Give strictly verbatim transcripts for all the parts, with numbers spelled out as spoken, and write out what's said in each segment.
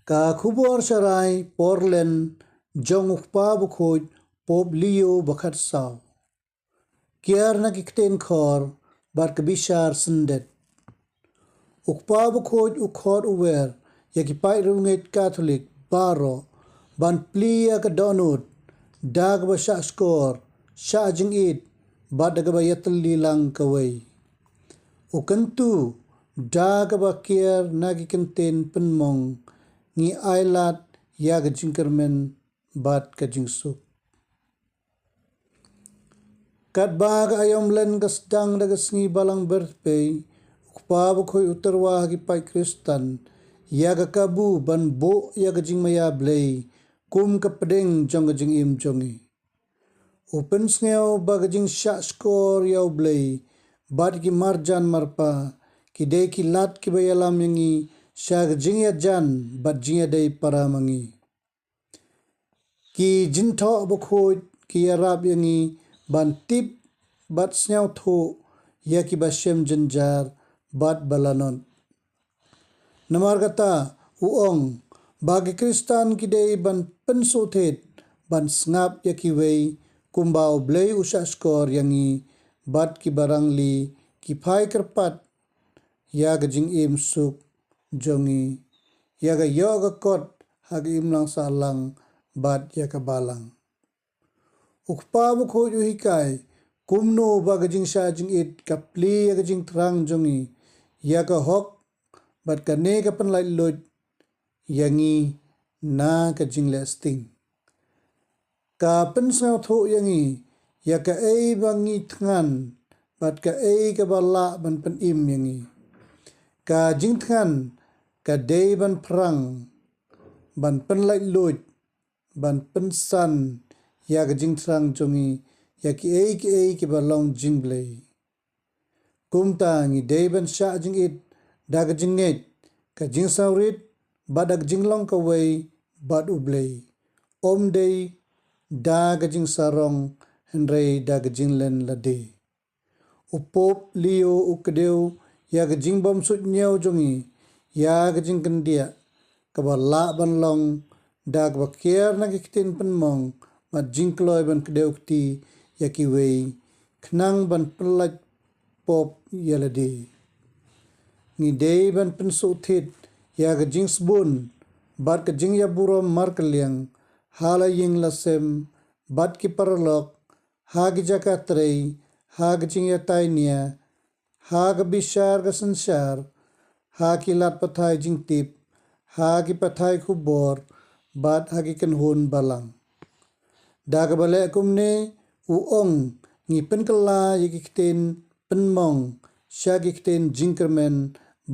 Ka khubor sharai por len jong u Kpa Bakhuid Pope Leo ba khatsaw. Kiar na ki ktien khor bad ka bishar syndet. U Kpa Bakhuid u khot u wer ïa ki paid riewngeit Katholik baroh ban plie ïa ka dohnud da kaba shah shkor, shah jingit bad da kaba ïatylli lang kawei. U kyntu da kaba kiar na ki kyntien pynmong, ngi ailad ïa ka jingkyrmen bad ka jingsuk. Katba ka aïom len ka sdang da ka sngi Balang Birthpei, u Kpa Bakhuid u tyrwa ha ki paid Khristan ïa ka kabu ban buh ïa ka jingmaïa Blei kum ka pdeng jong ka jingim jong ngi. U pynsngew ba ka jingshah shkor ïa U Blei bad ki marjan marpa ki dei ki lad kiba ïalam ïa ngi sha ka jingïajan bad jingïadei para ma ngi. Ki jingthoh bakhuid ki ïarap ïa ngi ban tip bad sngewthuh ïa kiba shem jynjar bad ba lanot. Namar kata, u ong ba ki Khristan ki dei ban pynsuhthied ban sngap ïa kiwei kumba U Blei u shah shkor ïa ngi, bad kiba rangli ki phai kyrpad ïa ka jingim suk jong ngi, ïa ka ïoh ka kot ha ka imlang sahlang bad ïa ka balang. U Kpa Bakhuid u hikai kumno ba ka jingshah jingit ka plie ïa ka jingthrang jong ngi, ïa ka hok bad kane ka pynlait luid ïa ngi na ka jingleh sting. Ka pynsngewthuh ïa ngi ïa kaei ba ngi thngan bad kaei kaba lah ban pynim ïa ngi. Ka jingthngan ka dei ban phrang, ban pynlait luid, ban pynsan ïa ka jingthrang jong ngi ïa kiei kiei kiba long jingblei. Kumta ngi dei ban shah jingit da ka jingngeit, ka jingsngewrit bad da ka jinglong kawei bad U Blei. Ym dei da ka jingsarong hynrei da ka jinglen lade. U Pope Leo u kdew ïa ka jingbymsuidñiew jong ngi ïa ka jingkyndiah kaba lah ban long da kaba kiar na ki ktien pynmong bad jingkloi ban kdew kti ïa kiwei khnang ban pynlait pop ïa lade. Ngi dei ban pynsuhthied ïa ka jingsbun bad ka jingïaburom markylliang ha la ïing la sem bad ki paralok, ha ki jaka trei, ha ki jingïatai nia, ha ka bishar ka synshar, ha ki lad pathai jingtip, ha ki pathai khubor bad ha ki kynhun balang. Da kaba leh kumne, u ong, ngi pynkylla ïa ki ktien pynmong sha ki ktien jingkyrmen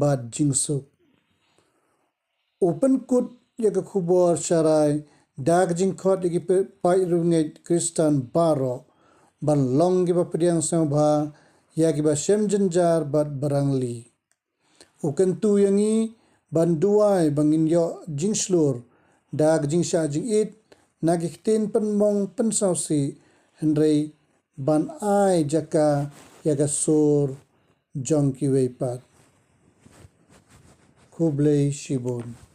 bad jingsuk. U pynkut ïa ka khubor sharai da ka jingkhot ïa ki paid riewngeit Khristan baroh ban long kiba pdiang sngewbha ïa kiba shem jynjar bad ba rangli. U kyntu ïa ngi ban duwai ba ngin ïoh jingshlur da ka jingshah jingit na ki ktien pynmong pynsngewsih, hynrei ban ai jaka ïa ka sur jong kiwei pat. Khublei shibun.